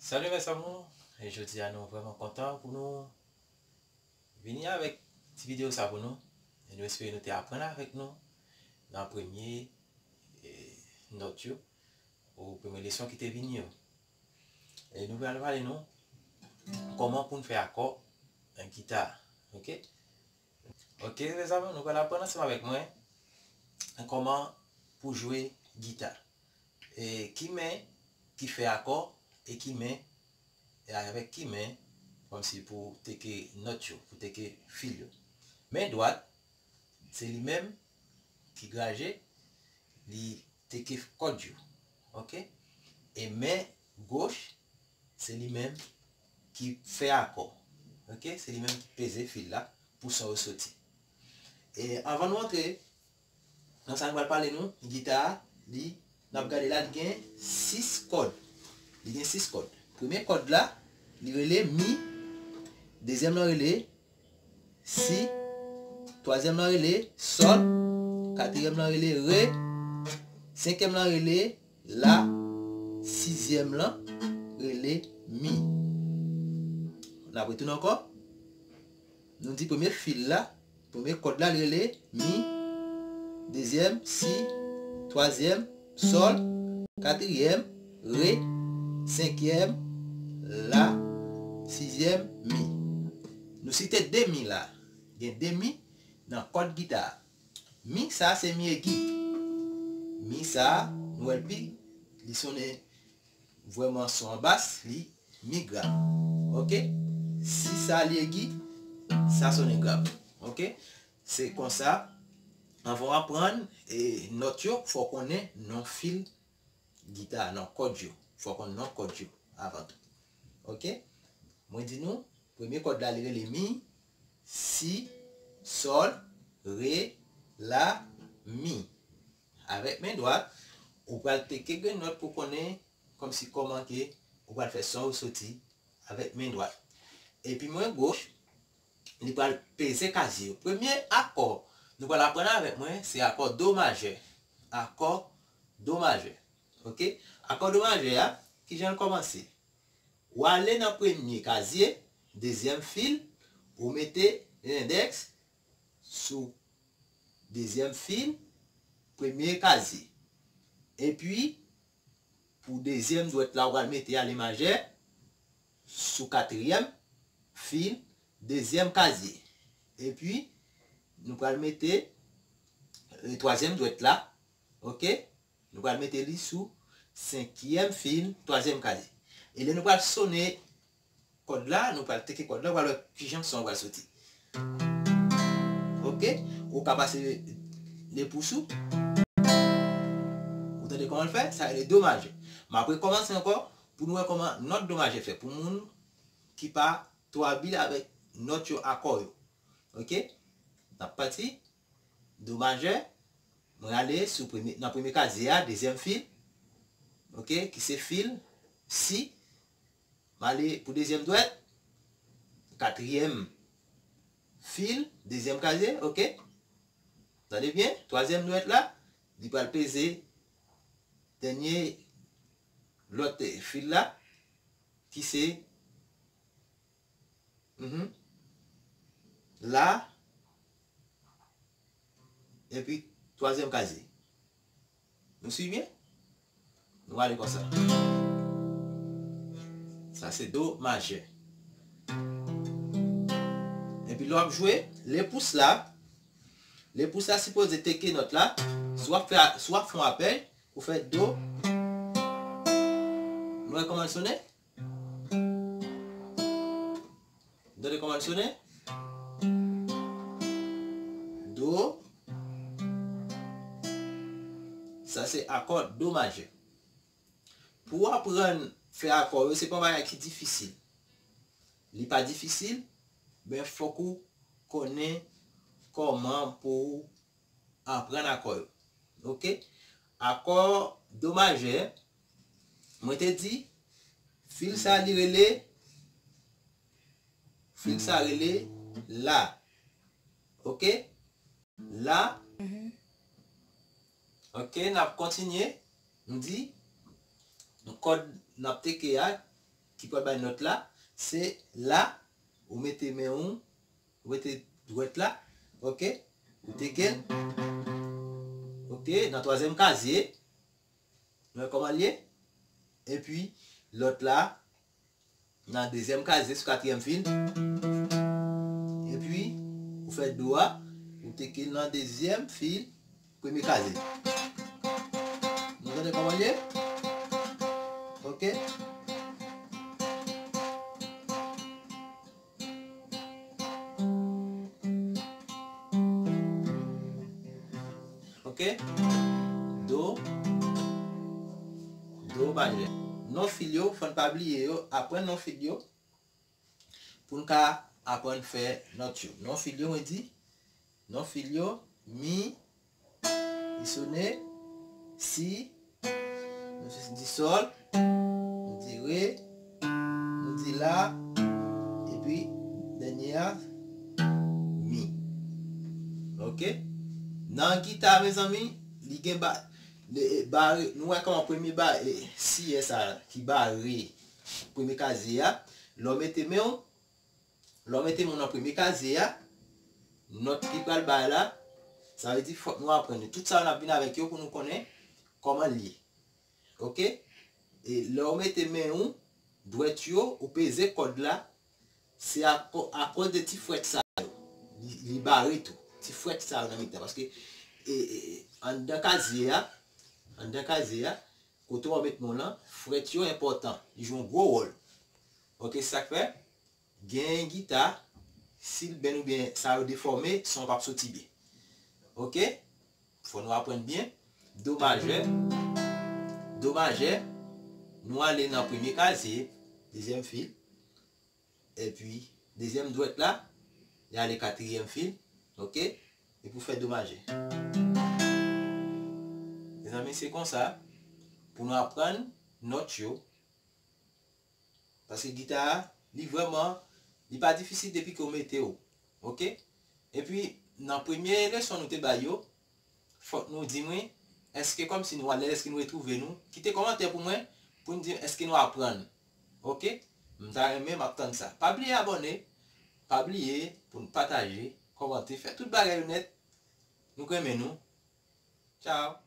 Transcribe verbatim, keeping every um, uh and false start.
Salut mes amours, e jodi a nou vrèman kontan pou nou vini avèk ti videyo sa pou nou. E nou espere nou te aprann avèk nou nan premye e, nòt yo, ou premye leson ki te vini yo. E nou pral pale nou kòman pou n fè akò nan gita, ok? Ok, mes amours, nou pral aprann ansanm avèk mwen kòman pou jwe gita. E ki men ki fè akò e ki men e avèk ki men, kòmsi pou teke nòt yo, pou teke fil yo. Men dwat, se li menm ki graje, li teke kòd yo. Ok? E men goch, se li menm ki fè akò. Ok? Se li menm ki peze fil la pou son yo soti. E anvan nou antre nan sa nou pral pale nou, gita a, li, n ap gade la, li gen sis kòd. Li gen sis kòd. Premye kòd la, li rele mi. Dezyèm lan rele si. Twazyèm lan rele sòl. Katriyèm lan rele re. Senkyèm lan rele la. Sizyèm lan rele mi. N ap retounen ankò. Nou di premye fil la, premye kòd la, li rele mi, dezyèm si, twazyèm sòl, katriyèm re, senkyèm la, sizyèm mi. Nou site de mi la. Gen de mi nan kòd gita a. Mi sa a se mi egi. Mi sa a, nou wè l pi, li sonnen vrèman son an bas, li mi grav. Ok? Si sa li egi, sa sonnen grav. Ok? Se konsa, anvan w aprann e, nòt yo, fò w konnen non fil gita, non kòd yo. Fò w konn non kòd yo avan tou. Ok? Mwen di nou, premye kòd la, li rele mi, si, sòl, re, la, mi. Avèk men dwat, ou pral teke grenn nòt pou konnen kòmsi kòman ke ou pral fè son yo soti avèk men dwat. Epi men goch, li pral peze kazye yo. Premye akò nou pral aprann avèk mwen, se akò do majè. Akò do majè. Ok? Akò do majè a, kijan l kòmanse? Ou ale nan premye kazye, dezyèm fil, ou mete lendèks sou dezyèm fil, premye kazye. Epi, pou dezyèm dwèt la, ou pral mete ale majè sou katriyèm fil, dezyèm kazye. Epi, nou pral mete e, twazyèm dwèt la, ok? Nou pral mete li sou senkyèm fil, twazyèm kazye. E lè nou pral sonnen kòd la, nou pral teke kòd la, ou pral wè kijan son an pral soti. Ok? Ou ka pase le pous ou. Ou tande kòman l fè? Sa rele do majè. M ap rekòmanse ankò pou nou wè kòman nòt do majè fè. Pou moun ki pa twò abil avèk nòt yo, akò yo. Ok? N ap pati. Do majè. Mwen ale sou premye, nan premye kazye a, dezyèm fil. Ok? Ki se fil si. M ale pou dezyèm dwèt. Katriyèm fil, dezyèm kazye, ok? Tande byen, twazyèm dwèt la, li pral peze dènye lòt fil la, ki se, mhm, la, epi twazyèm kazye. Nou swiv byen? Nou ale konsa. Sa se do majè. Epi lè w ap jwe, le pous la, le pous la sipoze teke nòt la. Si w ap fè, si w ap fè yon apèl, ou fè do. Nou wè kòman l sonnen? Tande kòman l sonnen? Do. Sa se akò do majè. Pou w aprann fè akò yo, se pa yon bagay ki difisil. Li pa difisil, men fòk ou konnen kòman pou w aprann akò yo. Ok? Akò do majè, mwen te di, fil sa li rele, fil sa rele la. Ok? La. Mhm. Ok, n ap kontinye. M di, kòd n ap teke a, ki pral bay nòt la, se la, ou mete men ou, ou mete dwèt la, oke? Ou teke l, oke, nan twazyèm kazye, nou wè kòman l ye? Epi, lòt la, nan dezyèm kazye sou katriyèm fil. Epi, ou fè do a, ou teke l nan dezyèm fil, premye kazye. Nou tande kòman l ye? Oke? Oke? Do, do majè. Non fil yo, fò n pa bliye yo, aprann non fil yo, pou n ka aprann fè nòt yo. Non fil yo, mwen di, non fil yo, mi, li sone, si, nou di sòl, nou di re, nou di la, epi dènye a, mi. Oke? Nan gita, mezanmi, li gen ba, le, bare, nou wè kòman premye ba, e, siyè sa ki bare premye kazye a, lè w mete men w, lè w mete men w nan premye kazye a, nòt li pral bay la, sa vle di fòk nou aprann yo. Tout sa yo n ap vin avèk yo pou nou konnen kòman l ye. Oke? E lè w mete men w, dwèt yo, ou peze kòd la, se ako-, akoz de ti frèt sa yo. Li, li bare tou. Ti frèt sa yo nan mitan. Paske, e, e, e, anndan kazye a, anndan kazye a, kote w ap met men w lan, frèt yo enpòtan. Li jwe yon gwo wòl. Oke, se sa k fè, gen gita, si l bèn oubyen sa yo defòme, son an p ap soti byen. Oke? Fò nou aprann byen. Do majè, do majè, nou ale nan premye kazye, dezyèm fil, epi dezyèm dwèt la, li ale katriyèm fil, oke? Epi w fè do majè. Mezanmi, se konsa, pou nou aprann nòt yo, paske gita a, li vrèman, li pa difisil depi ke w mete w. Oke? Epi, nan premye leson nou te bay yo, fòk nou di mwen, èske kòmsi nou alèz, èske nou retwouve nou? Kite kòmantè pou mwen, pou n di m èske nou aprann. Oke? M ta renmen, m ap tann sa. Pa bliye abòne, pa bliye pou n pataje, kòmante, fè tout bagay yo nèt. Nou renmen nou. Tchao.